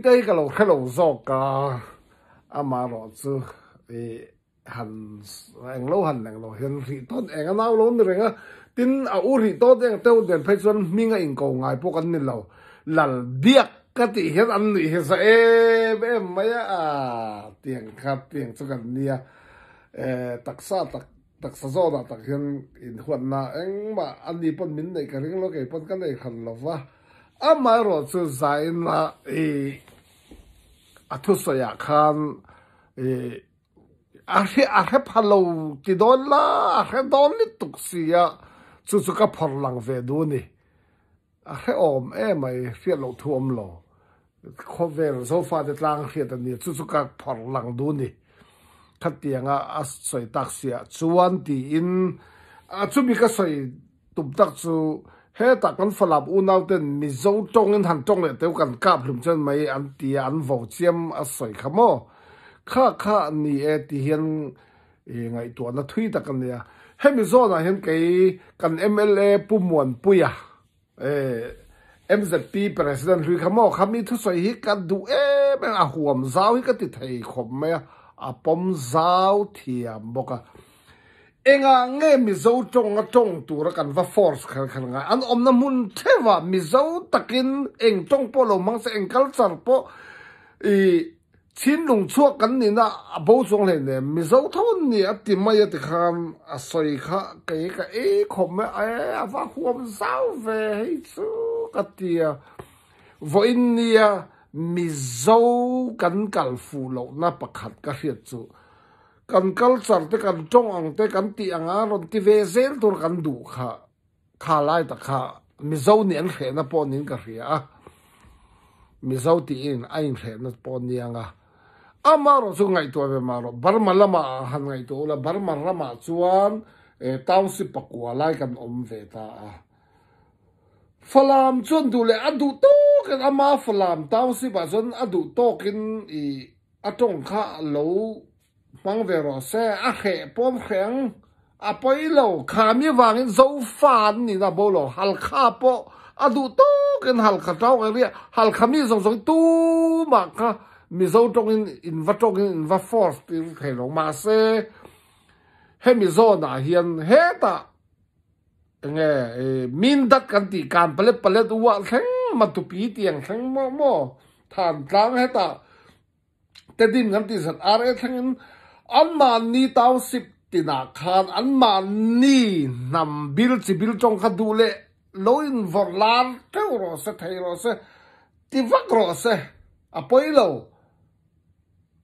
Puitei ka lo hre lo zawk a, amaherawhchu i han englo han englo hian hrih tawn eng a nau lo ni reng a, tin a u hrih tawn eng teuh nen phei chuan hming a inko ngai pawh kan ni lo, lal biak ka tih hian an nuih hi za em em mai a, aaa tiang kha tiang chu kan nia, taksa tak taksa zawnah tak hian inhuatna engmah a ni pawn min neih ka ring lo kei pawn ka nei hran lo va. Amaherawh chu Zaina i a thusawiah khan i a hre a hre pha lo ti dawn la, a hre dawn lutuk si a, chu chu ka phawrh lang ve duh a ni. A hrehawm em mai, hriat loh thu awm lo. Khawvel Zofate tlang hriat a ni, chu chu ka phawrh lang duh a ni. Khatianga a sawi tak siah chuan tiin a chumi ka sawi Tum tak chu hetah kan Falam unauten Mizo tawngin han tawng leh teu kan kap hlum chuan mai an ti a, an vo chiam a sawi kha maw? Kha kha ni e ti hian i ngaihtuahna thui tak a nia. Hemi zawnah hian kei kan mla Pu Muanpuia MZP President hlui kha maw? Kha mi thusawi hi ka duh em em a, huam zau hi ka ti thei khawp mai a, a pawm zau thiam bawk a. Engah nge Mizo tawng a tawng tura kan va force kher kher ngai? An awmna hmun theuhah Mizo takin eng tawng pawh lo hmang se, eng culture pawh i thinlung chhuak kan nihna a bo chuang hlei nen Mizo tho an ni a ti mai a tikhan a sawi kha kei ka ei khawp mai a, e a va huam zau ve hei chu ka ti a. Vawiin nia Mizo kan kal fuh lohna pakhat ka hriat chu Kan culture te kan tawng ang te kan tih anga rawn ti ve zel tur kan duh kha kha lai tak kha Mizo nih an hrehna pawh niin ka hria a, Mizo tiin a inhrehna pawh ni anga amaherawh chu ngaihtuah ve mah rawh Burma lamah han ngaihtuah ula Burma ramah chuan township pakua lai kan awm ve ta a, Falam chuan duh leh a duh tawkin ama Falam township ah chuan a duh tawkin i A tawng kha lo hmang ve rawh se, a hreh pawm hreh ang, a pawi lo, khami vangin Zofa an nihna bo lo, Halkha pawh a duh tawkin Halkha tawng ang ria, Halkha mi zawng zawng tumah kha Mizo tawngin in va tawngin in va force tir thei lo, mahse hemi zawnah hian hetah enge Mindat kan tih kan palet palet uah thleng Matupi tiang thleng maw maw Thantlang hetah Tedim kan tih zat RA thlengin anmahni township tinah khan anmahni hnam bil chi bil tawng kha duh leh lo invawrh lar theuh rawh se thei rawh se ti vak rawh se a pawi lo.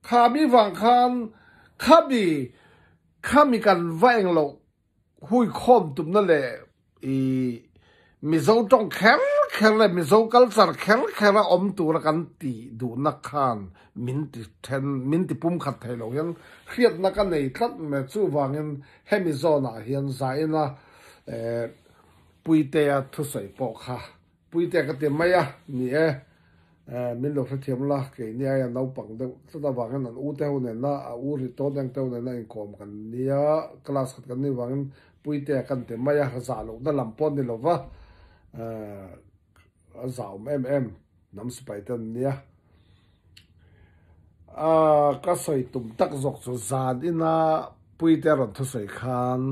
Khami vang khan khami khami kan va engloh huikhawm tumna leh i Mizo tawng kher kher leh Mizo culture kher kher a awm tura kan tih duhna khan min ti then min ti pumkhat thei lo hian hriatna ka nei tlat mai chuvangin hemi zawnah hian Zaina Puitea thusawi pawh kha Puitea ka ti mai a ni e. Min lo hrethiam la, keini aia naupang deuh tlat avangin an u te ho nena a u ri tawn eng te ho nena inkawm kan nia, class khat kan nih vangin Puitea kan ti mai a, zah lohna lam pawh a ni lova, a zah awm em em hnam sipai te an nia. Ka sawi tum tak zawk chu zan ina Puitea rawn thusawi khan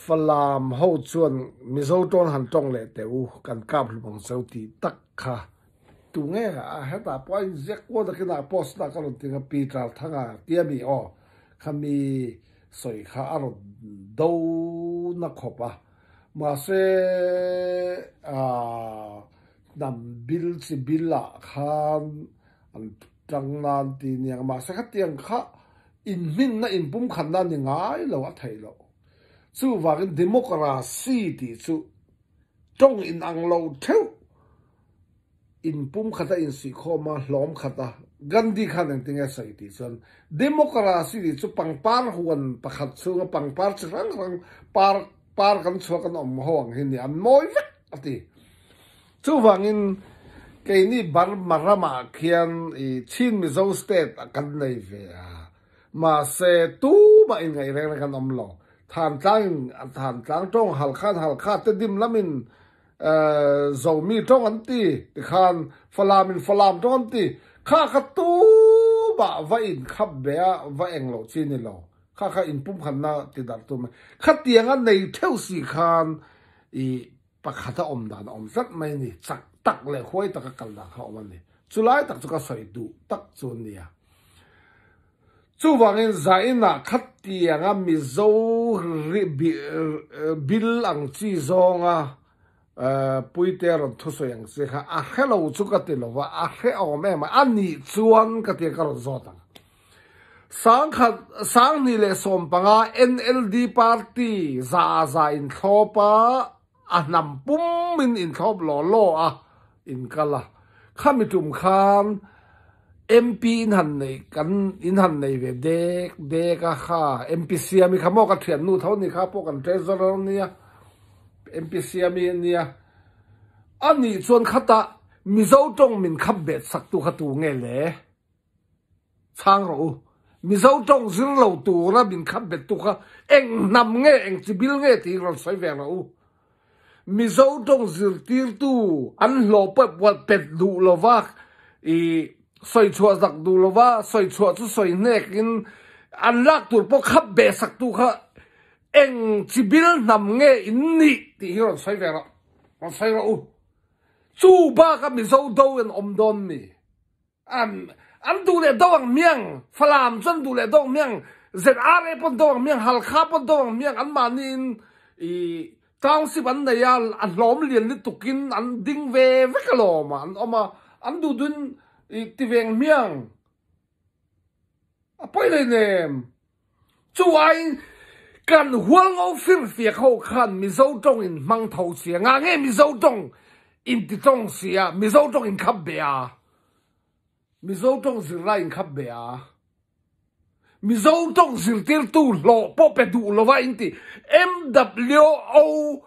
Falam ho chuan Mizo tawn han tawng leh teh u, kan kap hlum ang cheu tih tak kha tunge a hetah pawh a inziak kual takin a post na ka rawn ti nga Pi Tlauthanga tia mi aw kha mi sawi kha a rawn do na khawp a mahse ah hnam bil chi bil ah khan an tang nan ti niang mahse khatiang kha inhminna inpumkhatna ni ngai lo a theih loh chuvangin democracy tih chu Tawng in ang lo theuh in pum khat a insuihkhawm a, hlawm khat a, Gandhi khan engtin nge sawi tih chuan Democracy tih chu pangpar huan pakhat chhunga pangpar chi hrang hrang par par kan chhuak an awm ho ang hi ni an mawi vek a ti. Chuvangin keini Burma ramah khian i Chin Mizo state a kan nei ve a, Mahse, tumah in ngaih reng reng an awm lo. Thantlang in Thantlang tawng, Halkha in Halkha, Tedim lam in Zomi tawng an ti, tikhan Falam in Falam tawng an ti. Kha kha tu ba va in khap be a va eng lo chi ni lo. Kha kha in pum khan na ti dar tu mai. Kha tiang a nei theu si khan i pakhat a om dan a om zat mai ni. Chak tak le huai tak a kal dan kha om ani. Chulai tak chu ka soi du tak chu nia. Chuvangin zainah khatianga Mizo bill ang chi zawnga Puite rawn thusawi ang chi kha a hre lo chu ka ti lo va, a hre awm em a, a nih chuan ka tia ka rawn zawt ang. Sangkhat, 2015 NLD party za za inthlawp a, a hnam pumin inthlawp law law a inkal a. Khami tum khan MP in han nei kan in han nei ve dek dek a kha MP Siami kha maw ka thiannu tho ni kha pawh kan treasurer ania MP Siami ania a nih chuan khatah Mizo tawng min khap bet sak tu kha tu nge le chhang rawh u Mizo tawng zir lo tura min khap bet tu kha eng hnam nge eng chibil nge tih rawn sawi ve rawh u. Mizo tawng zirtirtu an hlawh pawh pet duh lova i sawi chhuah zak duh lova sawi chhuah chu sawi hnek in an lak tur pawh khap beh sak tu kha eng chibil hnam nge in nih tih hi rawn sawi ve rawh rawn sawi rawh u. Chu bak a Mizo do in awm dawn mi. An an duh leh do ang miang, Falam chu an duh leh do ang miang, ZRA pawh an do ang miang, Halkha pawh an do ang miang, anmahni in i township an nei a, a hlawm lian lutuk in an ding ve vek alawm a, an awm a, an duh duh in i ti ve ang miang. A pawi hlei nem. Chu aiin kan hualngo firfiak ho khan Mizo tawng in hmang tho sia, ngah nge Mizo tawng in ti tawng sia, Mizo tawng in khap be a, Mizo tawng zirlai in khap be a, Mizo tawng zirtirtu hlawh pawh pe duh lova in ti MWO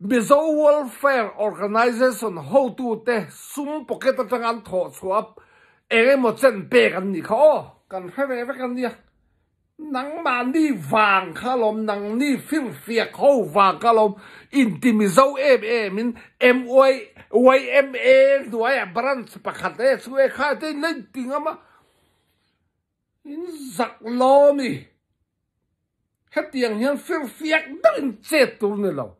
Mizo Welfare Organization hotute sum pocket atanga an thawh chhuah eng emaw chen pek an nih kha aw, kan hre ve vek a nia. Nangmahni vang kha alawm, nangni firfiak ho vang kha alawm inti Mizo em em in MYMA hnuaiah branch pakhat e chu e kha te in la inti ngam a, in zak lo mi. Hetiang hian firfiak deuhin chet tur ni lo.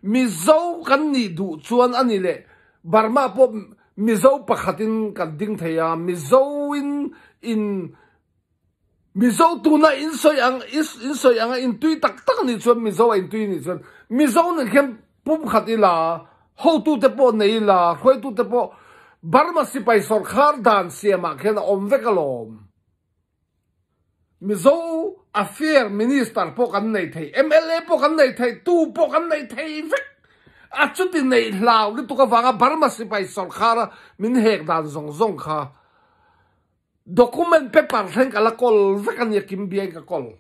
Mizo kan nih duh chuan a ni leh Burma pawh Mizo pakhatin kan ding thei a, Mizo in in Mizo tuna in sawi ang in sawi anga in tui tak tak a nih chuan Mizo a in tui a nih chuan Mizo nen khian pumkhat ila hotute pawh nei ila hruaitute pawh Burma sipai sawrkhar dan siamah khian a awm vek alawm. Mizo Affair Minister pawh kan nei thei, mla pawh kan nei thei, tu pawh kan nei thei vek. A chuti neih hlau lutuk avanga Burma sipai sawrkhara min hek dan zawng zawng kha document paper thleng ka la kawl vek a nia kim biain ka kawl.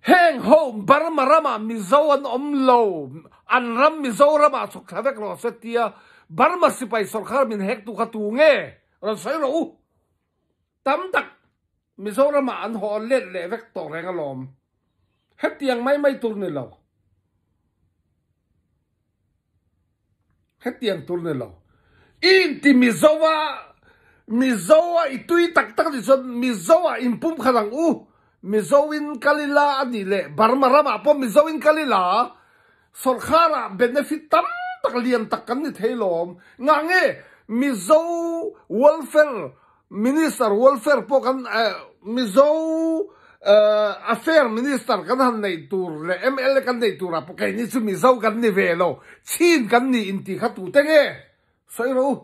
Heng ho Burma ramah Mizo an awm lo, an ram Mizoramah chhuk thla vek rawh se tia Burma sipai sawrkhar min hek tu kha tu nge rawn sawi rawh u. Tam tak Mizoram ah an haw let leh vek tawh reng alawm. Hetiang mai mai tur ni lo. Hetiang tur ni lo. I inti Mizo a, Mizo a i tui tak tak ni chuan Mizo ah inpum khat ang u. Mizo in kal ila a nih leh Burma ramah pawh Mizo in kal ila sawrkhar ah benefit tam tak lian tak kan ni thei lawm. Ngah nge Mizo welfare Minister welfare pawh kan Mizo affair minister kan han neih tur leh mla kan neih turah pawh keini chu Mizo kan ni ve lo, Chin kan ni intih kha tute nge sawi rawh u.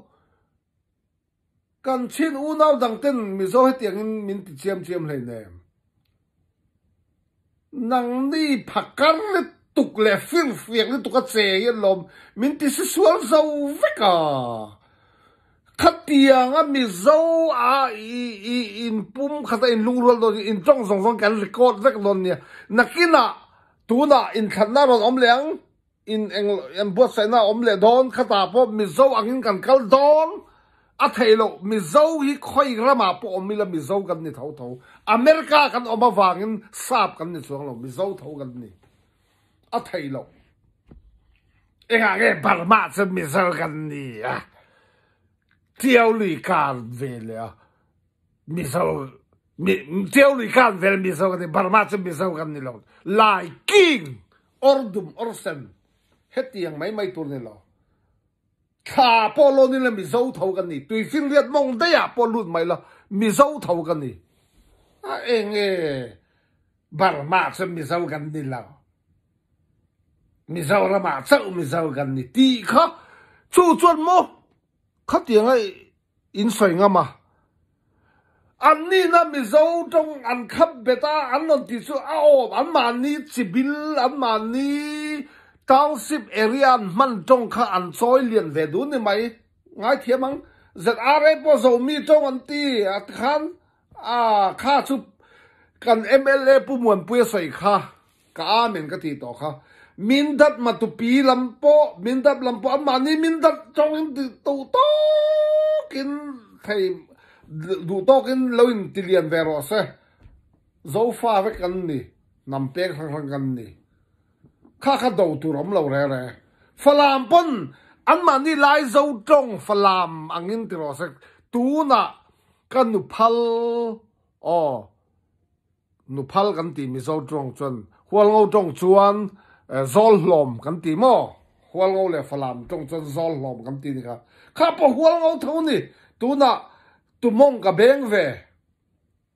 Kan Chin unau dang ten Mizo hetiangin min ti chiam chiam hleinem. Nangni phakar lutuk leh firfiak lutuk a che hi an lawm, min ti si sual zo vek a. Khatianga Mizo a i inpum khat a inlungrual dawn hi intawng zawng zawng kan record vek dawn nia. Nakinah tunah inthlanna rawn awm leh ang. In eng an buatsaihna a awm leh dawn khatah pawh Mizo angin kan kal dawn a theih loh Mizo hi khawi ramah pawh awm ila Mizo kan ni tho tho America kan awm avangin sap kan ni chuang lo Mizo tho kan ni a theih loh engah nge Burma chu Mizo kan ni a. Ṭio lui kaan ve le a Mizo Ṭio lui kaan ve le Mizo kan ni Burma cu Mizo kan ni lo. Lai king ordum orsen hetiang mai mai tur ni lo. Thla pawh lawn in le Mizo tho kan ni. Tuifinriat mong dei ah pawh lut mai la Mizo tho kan ni. A eng e Burma cu Mizo kan ni lo. Mizoram ah chauh Mizo kan ni ti kha chu chuan maw khatiang a in soi ngam a an ni na Mizo tong an khap bet a an non ti chu a awm an mahni chibil an mahni township area an hman tong kha an chawi lian ve dun ni mai ngai thiam ang ZRA pawh Zomi tong an ti a khan a kha chu kan MLA Pu Muanpui a sawi kha Ka amen ka ti tawh kha. Mindat matupi lam pawh mindat lam pawh anmahni mindat tawng in duh tawkin thei duh tawkin lo in ti lian ve rawh se. Zofa vek kan ni. Hnam peng hrang hrang kan ni. Kha kha do tur awm lo re re. Falam pawn anmahni lai zo tawng Falam angin ti rawh se. Tunah ka nuphal aw Nuphal kan ti Mizo tawng chuan Hualngo tawng chuan Zawlhlawm kan ti maw? Hualngo leh Falam tawng chuan Zawlhlawm kan ti ni kha. Kha pawh Hualngo tho ni. Tunah tumawng ka beng ve.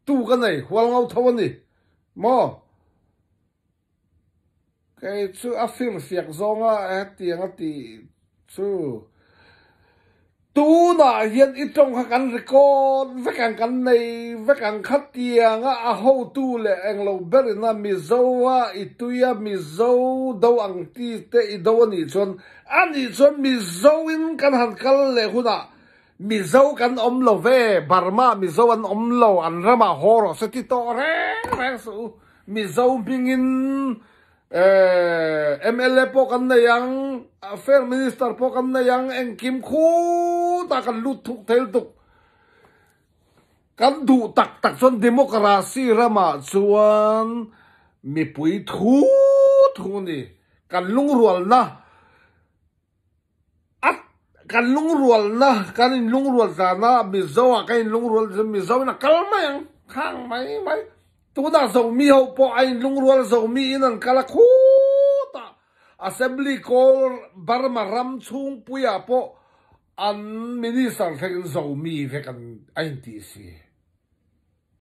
Tu ka nei Hualngo tho a ni maw? Kei chu a firfiak zawnga hetiang a tih chu tunah hian i tawng kha kan record vek ang kan nei vek ang khatianga a hotu leh englo berin a Mizo a i tui a Mizo do ang ti te i do a nih chuan a nih chuan Mizo in kan han kal leh hunah Mizo kan awm lo ve Burma Mizo an awm lo an ramah haw rawh se ti tawh reng reng suh u. Mizo hmingin mla pawh kan nei ang, Affair Minister pawh kan nei ang, engkim khutah kan lut thuk thei lutuk. Kan duh tak tak chuan democracy ramah chuan mipui thu thu a ni. Kan lungrualna A kan lungrualna kan in lungrual zana Mizo ah kan in lungrual chu Mizo in a kal mai ang khang mai mai tunah Zomi ho pawh a in lungrual Zomi in an kal a khutah Assembly call Burma ram chhungpuiah pawh an minister thlengin Zomi vek an a in tih si.